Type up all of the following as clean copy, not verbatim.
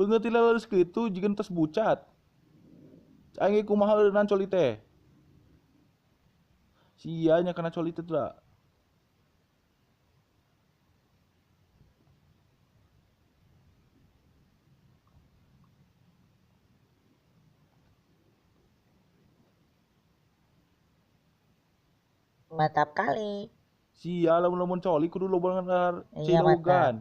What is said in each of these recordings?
Beungeut teh laleus kitu jiga tos bucat. Aing ge kumaha eureunnan coli teh. Sia nya kana coli teh da. Mantap kali. Sia lamun-lamun coli kudu loba ngadahar Iya, mantap. cidogan.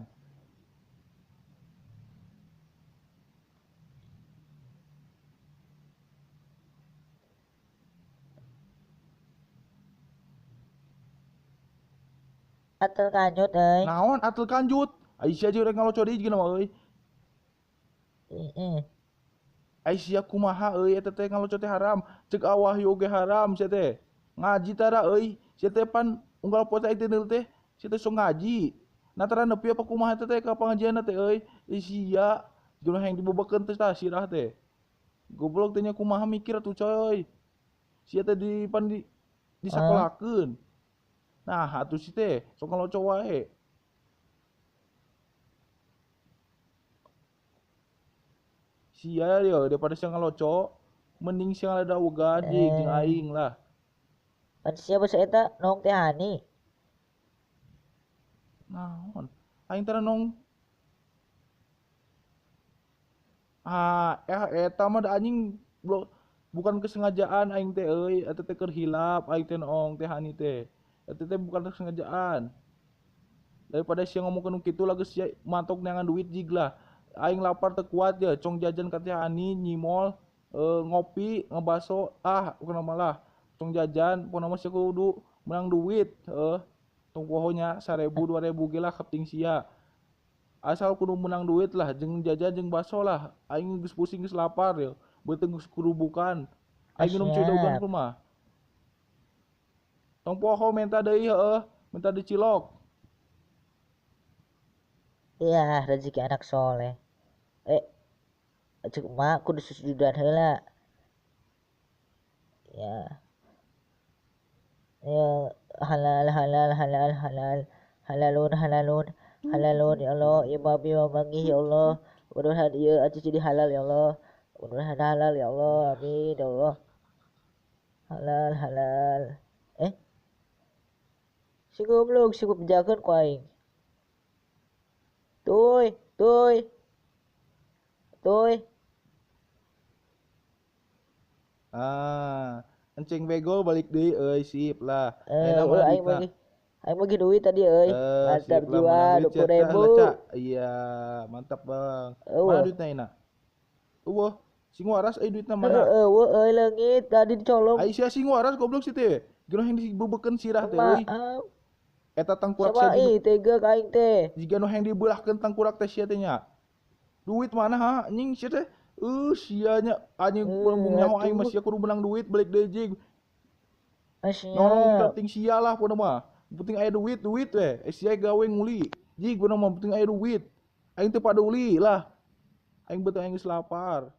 Atel kanjut euy. Naon atel kanjut? Ai sia jeung rek ngaloco deui jiga mah euy. Heeh. Ai sia kumaha euy eta teh ngaloco teh haram. Ceuk awah oge haram sia teh. Ngaji tara euy, sia teh pan unggal poe teh teh teh sia teh sok ngaji. Nah tara nepi apa kumaha eta teh ka pangajianna teh euy. Ih sia jeung hayang dibebekeun teh tah sirah teh. Goblok teh nya kumaha mikir atuh coy. Sia teh di pan di disakolakeun. Nah, atuh si teh sok ngaloco wae. Sia yo daripada sia ngaloco, mending sia ngaledawogan jeung aing lah. Pan sia basa eta nong teh hani. Naon? Aing teh nong. Ah, eta mah da anjing bukan kesengajaan aing teh euy, eta teh keur hilap aing teh noong teh hani teh. Eta teh bukan kesengajaan. Daripada sia ngomongkeun nu kitu lah geus sia matok neangan duit jig lah. Aing lapar teu kuat ye, cong jajan ka teh hani nyimol, ngopi, ngebaso, ah pokona mah lah. Tong jajan, pokona mah sia kudu menang duit, heuh. Tong poho nya 1000 2000 ge lah kapting sia. Asal kudu menang duit lah, jeung jajan jeung baso lah. Aing geus pusing geus lapar ye, beuteung geus kurubukan. Aing minum cidogan kumaha. Tong poho menta deui heueuh, menta dicilok. Iya, rezeki anak soleh. Cek emak kudu susudan heula. Ya. Ya, halal halal halal halal. Halalun halalun halalun ya Allah, ya babi manggih ya Allah. Mudah-mudahan ieu atuh jadi halal ya Allah. Mudah-mudahan halal ya Allah. Amin ya Allah. Halal halal. Si goblok, si goblok ku aing. Tuy, tuy. Tuy. Ah, encing bego balik deui euy, sip lah. Aing bagi aing bagi duit tadi euy. Mantap jiwa 20.000. Iya, mantap Bang. Mana duitna enak? Eueuh, sing waras euy duitna mana? Eueuh euy leungit tadi dicolong. Ai sia sing waras goblok si teh. Geunah yang dibebekeun sirah teh euy. Eta tangkurak sia tega ka aing teh. Jiga nu hayang dibeulahkeun tangkurak teh sia teh nya. Duit mana ha anjing sia teh? Sia nya anjing embung nyaho aing mah sia kudu menang duit balik deui jig. Nolong penting sia lah pokona mah. Penting aya duit duit we. Sia gawe nguli. Jig pokona mah penting aya duit. Aing teu paduli lah. Aing beuteung aing geus lapar.